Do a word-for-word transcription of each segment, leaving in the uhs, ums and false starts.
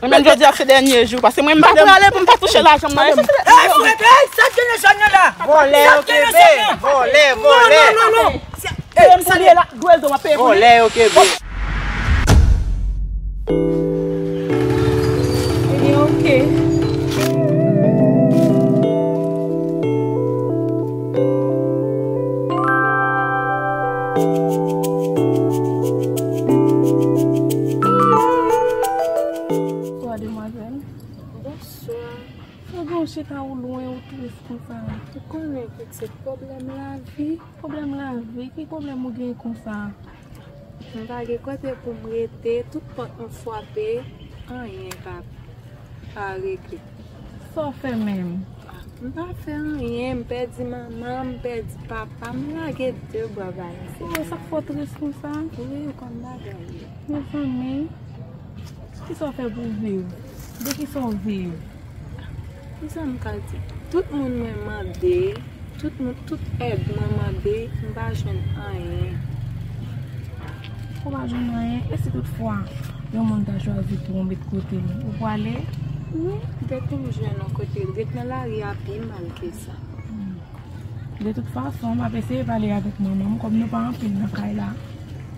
Mwen menm jodi a se dènye jou, paske mwen m pa prale pou m pa touche lajan m nan. Ey, frè, ey, sa k gen nan zòn nan la? Vòlè yo kenbe, vòlè, vòlè. Non, non, non, non. Ey, sa li la, dwe l do w ap peye pou li. Vòlè yo kenbe. Ebyen, oke. Bonswa, demwazèl. Bonswa. Sa gen w chita ou lwen, ou tris konsa? Ou konnen tout se pwoblèm lavi. Pwoblèm lavi? Ki pwoblèm ou gen konsa? M pa gen kote pou m rete, tout pòt m frape, anyen pa, pa regle. Sa w fè menm? M pa fè anyen, m pèdi manman m, m pèdi papa m, m lage de bra bay misye. Oh, sa k fè w tris konsa? Wi, ou konn bagay yo. Mezanmi, kisa w fè pou w viv? De kisa w viv? Kisa m ka di? Tout moun mwen mande, tout moun, tout èd mwen mande, m pa jwenn anyen. Ou pa jwenn anyen? E si toutfwa yon moun ta chwazi pou w met kote l, ou pwale? Wi, depi m jwenn yon kote, ret nan lari a pi mal ke sa. Hmm. De tout fason, m ap eseye pale avèk manman m, kòm nou pa anpil nan kay la.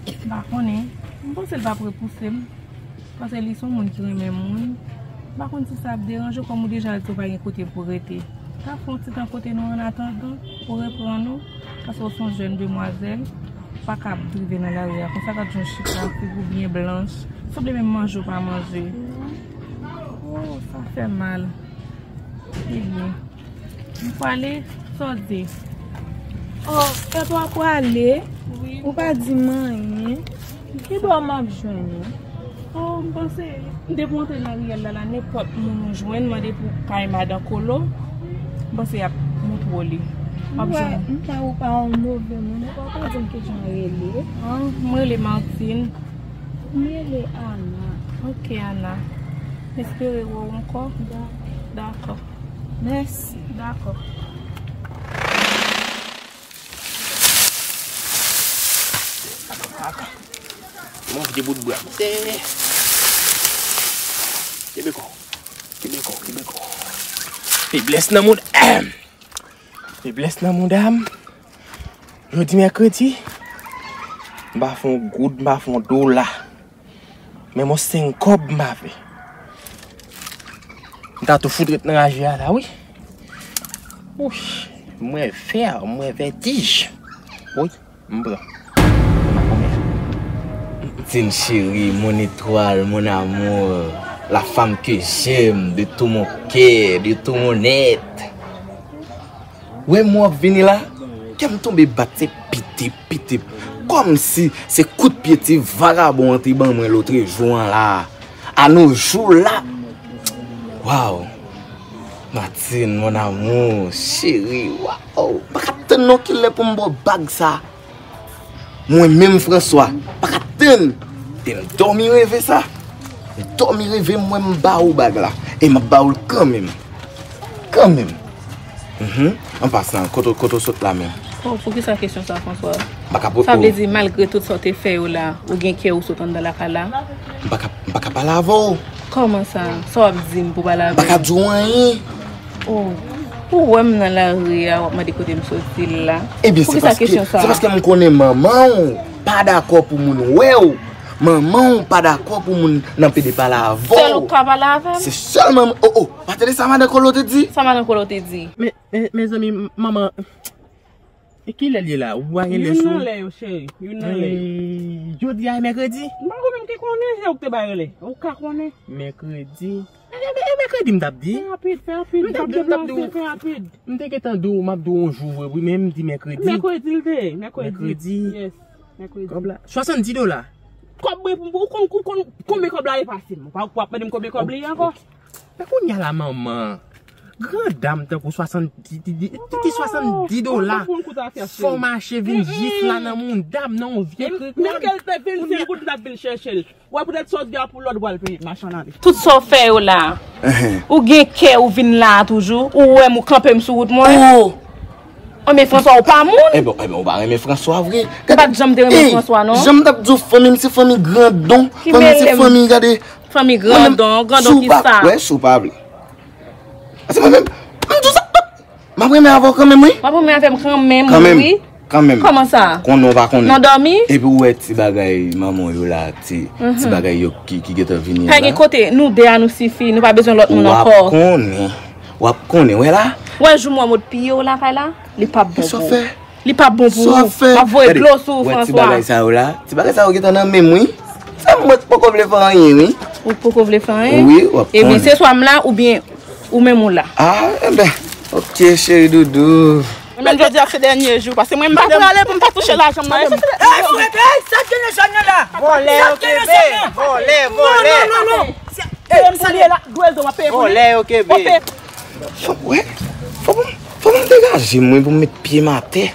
M pa konnen. M panse l p ap repouse m. Paske li se yon moun ki renmen moun. M pa konn si sa ap deranje w, kòm ou deja di w pa gen kote pou w rete. Ka fè yon ti tan kote nou annatandan ou reprann ou, paske w se yon jèn demwazèl, ou pa ka ap drive nan lari a konsa, gad jan w chita, figi w byen blanch, sanble menm manje w pa manje. Oh, sa fè mal. Ebyen. M pwale, sa w di? Oh, epi w ap pwale? Wi. Ou pa di m anyen. Ki bò m ap jwenn ou? Oh, m panse, m te pou antre nan riyèl la, la, nenpòt moun ou jwenn, mande pou kay madan Kolo, m panse y ap montre w li. W ap jwenn. M pa, ou pa yon move moun, ou pa ka di m kijan w rele. Ah, mwen rele Martine. M rele Ana. Ok, Ana. M espere wè w ankò. Dakò. Dakò. Mèsi. Dakò. Mwen vide bout bra. Kenbe kò. Kenbe kò, kenbe kò. Feblès nan mouda. Feblès nan mouda m. Jodi mèkredi. M pa fè yon goud, m pa fè yon dola. Menm yon senk kòb m pa fè. M ta tou fout ret nan raje a la, wi. Wouch, m wè vè, m wè vètij. Wi, m pran. M pa konbyen. Martine chérie, mon étoile, mon amour, la femme que j'aime de tout mon cœur, de tout mon être. Wè m w ap vini la, kè m tonbe bat se pitip, pitip. Kòmsi se kout pye ti vagabon an te ban mwen lotrejou an la. A nos jours la. Waw. Martine, mon amour, chérie, waw. M pa ka tann non kilè pou m ba w bag sa. Mwen menm François, pa ka tann. E m dòmi reve sa. M dòmi reve m wè m ba ou bag la. E m ap ba ou l kanmenm. Kanmenm. Mhm. An pasan, kote, kote w sot la menm? Oh, poukisa kesyon sa, François? M pa ka po-, sa vle oh. Di, malgre tout sa w te fè yo la, ou gen kè ou sot anndan lakay la? M pa ka, m pa ka pale avè w. Kòman sa? Sa w ap di m pou pale avè m? M pa ka di w anyen. Oh, ou wè m nan lari a, w ap mande kote m soti la. Ebyen, se paske, se paske m konnen manman w pa dakò pou moun wè w. Manman w pa dakò pou moun nan pede pale avè w. Sèl ou k ka pale avè m? Se sèl manman, oh, oh, pa tande sa madan Kolo te di? Sa madan Kolo te di? Men, men, mezanmi, manman, e kilè l ye la? Ou pa gen lè sou? Youn nan lè yo, cheri. Youn nan lè yo. Jodi a e mèkredi? M pa konn menm ki konnen, se ou k te bay lè. Ou ka konnen. Mèkredi. E, e, e mèkredi m t ap di. Fè rapid, fè rapid. M t ap di, m t ap di w. Fè rapid. M te gentan di w, m ap di w yon jou vre, wi, men m di mèkredi. Mèkredi l te ye, mèkredi. Mèkredi. Yes, mèkredi. Kòb la, swasanndis dola. Kòb mwen, ou konn, ou konn konbyen kòb la ye pase m? Ou pa, ou ap mande m konbyen kòb li ye ankò? Men kounye a la, manman, gran dam tankou swasanndis, ti, ti, ti, ti swasanndis dola. Fò w mache vin jis la nan mouda m, nan yon vye trikòl. Menm ke l te vin, se kounye a l ap vin chèche l. Wè poutèt sa w di a pou lòd, w al peye machann ale. Tout sa w fè yo la. Ou gen kè ou vin la a toujou. Ou wè m ou kanpe m sou wout mwen. Oh! Anben François, ou pa moun. Enben, enben, ou pa renmen François vre. Ou pa t janm te renmen François, non? Jan m t ap di w, fanmi m se fanmi grandon. Fanmi m se fanmi, gade, Fanmi grandon, grandon ki sa? Wè, si w pa vle. Paske mwen menm, m di w sa, m ap renmen avè w kanmenm, wi. W ap renmen avè m kanmenm, wi. Kanmenm. Kòman sa? Konnen w pa konnen. Nan dòmi? Epi w wè ti bagay manman w yo la, ti, ti bagay yo ki, ki gentan vini an la. Pa gen kote, nou de a nou sifi, nou pa bezwen lòt moun ankò. W ap konnen. W ap konnen, wè la. Wè jou mwen mòd piye w lakay la, li p ap bon pou ou. Li p ap bon pou ou. M ap voye dlo sou ou, Franswa. Wè ti bagay sa yo la. Ti bagay sa yo gentan nan men m, wi. Sa mwen poko vle fè anyen, wi. Ou poko vle fè anyen? Wi, w ap konnen. Ebyen, se swa m la oubyen ou menm ou la. Ah, enben, ok, cheri doudou. Mwen menm jodi a se dènye jou, paske mwen m pa prale pou m pa touche lajan mwen. Ey, fwete, ey, sa k gen nan zòn nan la? Vòlè yo kenbe, vòlè, vòlè. Non, non, non, non. Ey, sa l ye la, dwe do w ap peye pou li. Vòlè yo kenbe. W ap peye. Fò, wè, fò pou, fò pou m degaje m, wi, pou m met pye m atè.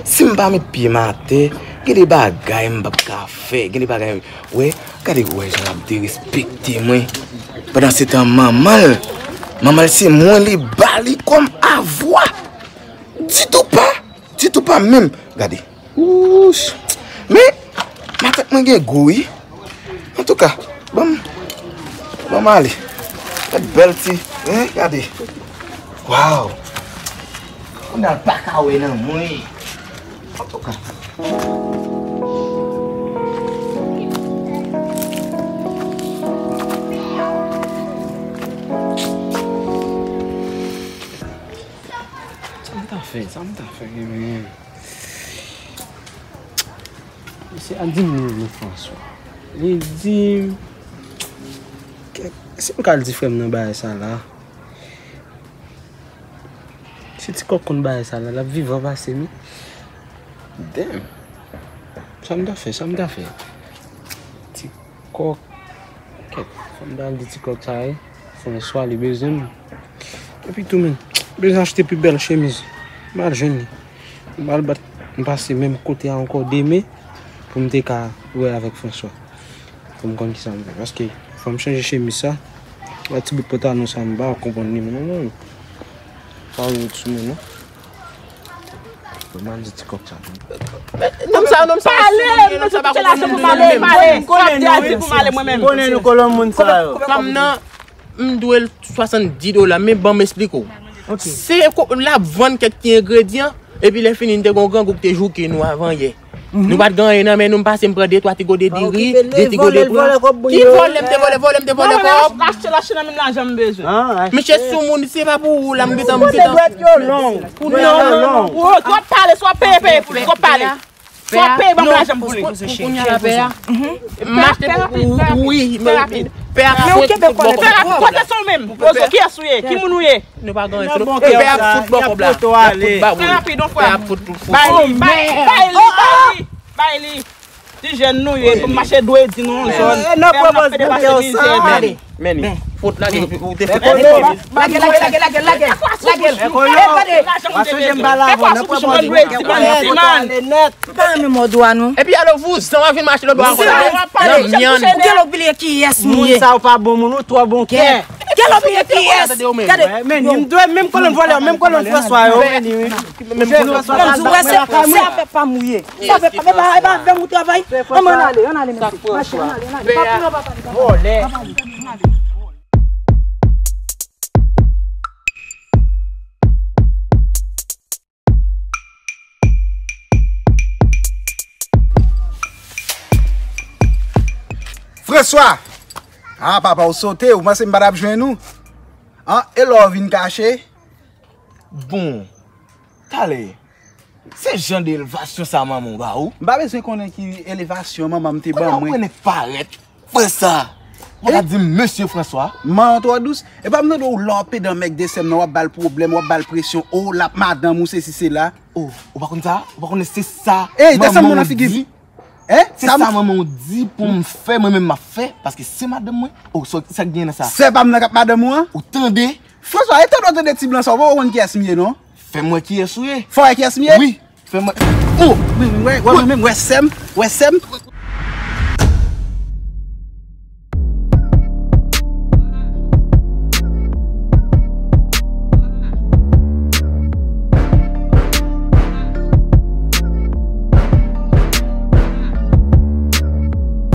Si m pa met pye m atè, gen de bagay m p ap ka fè, gen de bagay, wè, gade wè jan l ap derespekte mwen. Pandan se tan manman l, manman l se mwen li ba li kòm avwa. Ditou pa, ditou pa menm. Gade. Wouch. Men, matant mwen gen gou, wi. Antouka, ban m, ban m ale. Gad bèl ti, hein, gade. Waw. Kounye a l pa ka wè nan mwen. Antouka. Sa m ta fè, sa m ta fè, men. Mesye a di m li renmen Franswa. Li di m, kèk, si m ka al di frè m nan bagay sa la, si ti kòk konn bagay sa la, l ap vivan pase m, wi. Damn. Sa m ta fè, sa m ta fè. Ti kòk. Kèt, fò m ta al di ti kòk sa, wi. Franswa, li bezwen m. Epi tou, men, bezwen achte pi bèl chemiz. M al jwenn li. M al bat, m pase menm kote a ankò demen pou m te ka wè avèk Franswa. Pou m konn kisa m fè. Paske fò m chanje chemiz sa. Wè ti bout pantalon sa, m pa konprann li, non, non. Pa wè sou mwen, non. Mwen di ti kòk sa. Nonm sa, nonm sa. Pale, mwen se touche lajan pou m ale, pale. Sa w ap di a di pou m ale mwen menm. Konnen nou kolon moun sa yo. Fanm nan, m dwe l swasanndis dola, men ban m esplike w. Se ko-, l ap vann kèk ti engredyan, epi lè fini, n te gon grangou ki te jouke nou avan yè. Nou pa t gen anyen nan men nou, m pase m pran de twa ti gode diri, de ti gode pran. Ki vòlè m te vòlè, vòlè m te vòlè kòb. Achte, achte nan menm lajan m bezwen. Misye sou moun, se pa pou ou la, m gentan, m gentan. Pou non, non, non. Twòp pale, swa peye, peye pou li, twòp pale. Swa peye, ban m lajan m pou li. Pou kounye a la, pè a. M achte pou ou, wi, men pè a fout, fout bò kòb. Kote sou menm? Ozo, kiyès ou ye? Ki moun ou ye? Nou pa gen anyen. Pè ap fout bò kòb la. Fè rapid, on frè. Pè ap fout, fout, fout. Bay li, bay li, bay li, bay li. Ti jèn nou ye, pou mache dwe di nou yon zòn. Pè ap pede pase mizè. Men, men, fout lage, ou te fout. Lage, lage, lage, lage, lage. Lage l. Lage l. Lage l. Lage l. Lage l. M pa renmen mòd ou a non. Epi alo vouzan, w ap vin mache lòt bò ankò la. Nan myann. Ou genlè bliye kiyès m ye. Moun sa yo pa bon moun, ou twò bon kè. Genlè bliye kiyès. Gade. Men, m dwe menm kolonn vòlè, menm kolonn Franswa yo. Menm kolonn Franswa. Ou wè se, se afè pa m ou ye. Se afè pa m, e pa, e pa avè m ou travay. Ann, ann ale, ann ale, mesye. Mache, ann ale, ann ale. Pa pou nou, pa pale, pa pale. Vòlè. Franswa! Ah, papa, ou sote, ou panse m pa t ap jwenn ou? An, e lè w vin kache? Bon, talè, se jan de elevasyon sa manman w ba ou? M pa bezwen konnen ki elevasyon manman m te ban mwen. Kounye a ou wè nèg parèt. Frè sa, ou ka di m mesye Franswa? Manman twò dous. E pa m tande w lòpe dan mèk de sè m nan, w ap ba l pwoblèm, w ap ba l presyon, o, l ap madanm ou, sesi, sela. O, ou pa konn sa? Ou pa konnen se sa manman w di? Hein? Se sa manman w di pou m fè, mwen menm m ap fè, paske se madanm mwen. O, sa, sa k gen nan sa? Sè pa m nan k ap madanm ou an? Ou tande? Franswa, e tande w tande ti blan sa, ou poko konn kiyès m ye, non? Fè m wè kiyès ou ye. Fò w wè kiyès m ye? Wi. Fè mwen. O! Wi, wi, wè, wè, mwen menm, wè sè m, wè sè m.